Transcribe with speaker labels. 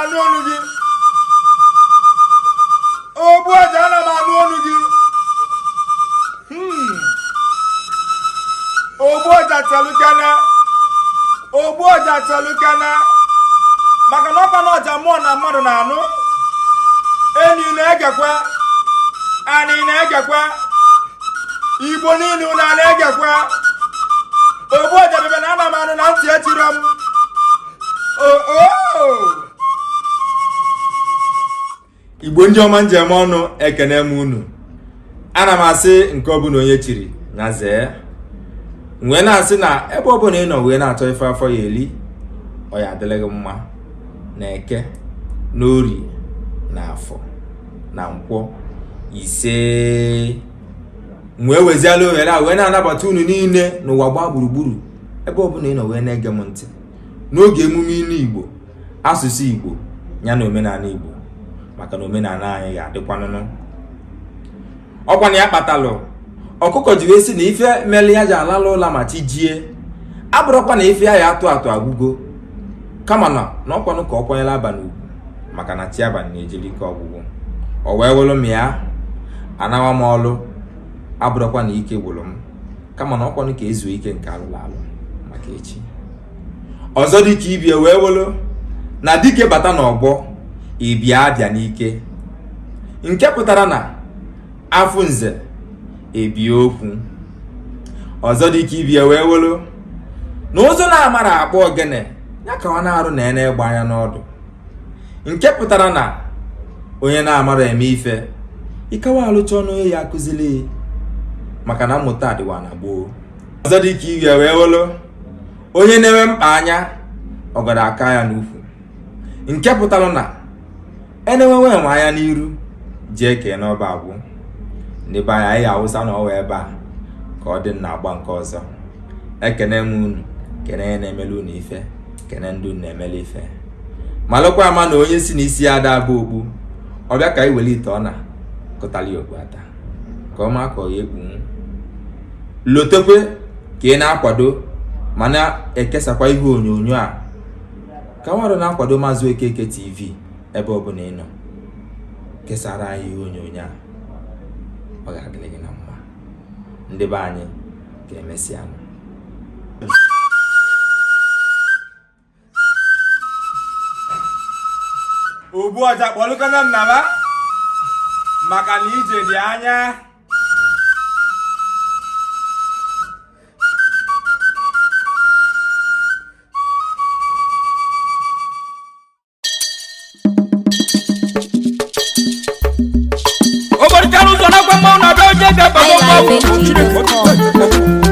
Speaker 1: anụ ọnụ gị. Ogbu ọja, ana m anụ ọnụ gị. Ogbu ọja, chelukene. Ogbu ọja, chelukene, maka na ọkwa na ọja mmụọ na mmadụ na-anụ. Enyi na-egekwe, anyị na-egekwe, Igbo niile, unu a na-egekwe. Ogbu ọja bebe na ana m anụ na ntị echiro m. Oo, Igbo ndị ọma njem ọnụ, ekene m unu. Ana m asị nke ọbụla onye chiri na zee, wee na-asị na ebe ọbụla ị nọ wee na-achọ ife afọ ya eli, ọ ya adịrị gị mma na Eke, na Orie, na Afọ, na Nkwọ. Ise. Wee weziala ohere a wee na-anabata unu niile n'ụwa gbaa gburugburu, ebe ọbụla ị nọ wee na-ege m ntị n'oge emume ilu Igbo, asụsụ Igbo ya na omenala Igbo, maka na omenala anyị ga-adịkwanụnụ. Ọkwa na ya kpatalụ ọkụkọ ji wee sị na ife mere ya ji alalụ ụla ma chi jie abụrụkwa na ife ya ya atụ atụ agwụgo, kama na ọkwanụ ka ọ kwanyere abalị ugwu, maka na chi abalị na-ejeli ike ọgwụgwụ. O wee wụrụ m ya anawa m ọlụ, abụrụkwa na ike gwụrụ m, kama na ọkwanụ ka ezuo ike nke alụrụ alụ maka echi. Ọzọ dị ka ibie wee wụrụ na dike bata n'ọgbọ, ibia abịa n'ike, nke pụtara na afụ nze ebie okwu. Ọzọ dị ka ibie wee wụrụ na ụzụ na-amara akpọ ogene ya ka ọ na-arụ na ene egbe anya n'ọdụ, nke pụtara na onye na-amara eme ife ikawa alụcha ọnụ onye ya akụzili, maka na mmụta adịwa na gboo. Ọzọ dị ka ibie wee wụrụ onye na-enwe mkpa anya ọgọdọ aka ya n'ukwu, nke pụtara na enenwewe enwe anya n'iru jee kee n'ọba agwụ. Ndị be anyị, anyị awụsa na ọwa ebe a ka ọ dị na agba nke ọzọ. Ekene m unu, kene onye na-emele unu ife, kene ndị unu na-emele ife. Malụkwa ama na onye si na isi ya ada abụ okpu, ọ bịa ka anyị were ite ọ na kụtali okpu ata ka ọ maa ka ọ ya ekpunwu. Lotekwe ka ị na-akwado ma na-ekesakwa ihe onyonyo a ka nwarụ na-akwado Maazị Okeke TV. Ebe ọbụla ị nọ, kesara anyị ihe onyonyo a, ọ ga-adịrị gị na mma. Ndị be anyị, ga-emesịa. Ogbu ọja, kpọlụkọta m naba, maka na ije dị anya.
Speaker 2: Oborịchara ụzọ na-agwa mmanwụ na-abịa, oje ga-abata mmanwụ.
Speaker 3: iLifeNG.com.